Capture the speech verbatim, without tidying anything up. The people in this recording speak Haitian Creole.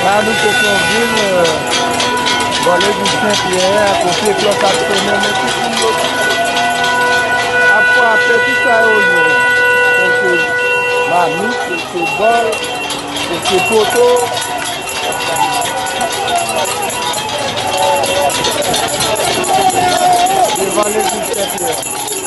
La nou se Petyonvil, bò legliz Sen Pyè, kote klòch ap sonnen, men tout moun yo ap frape tout sa yo jwenn. Kèlke mamit, kèlke bòl, kèlke poto. Devan legliz Sen Pyè.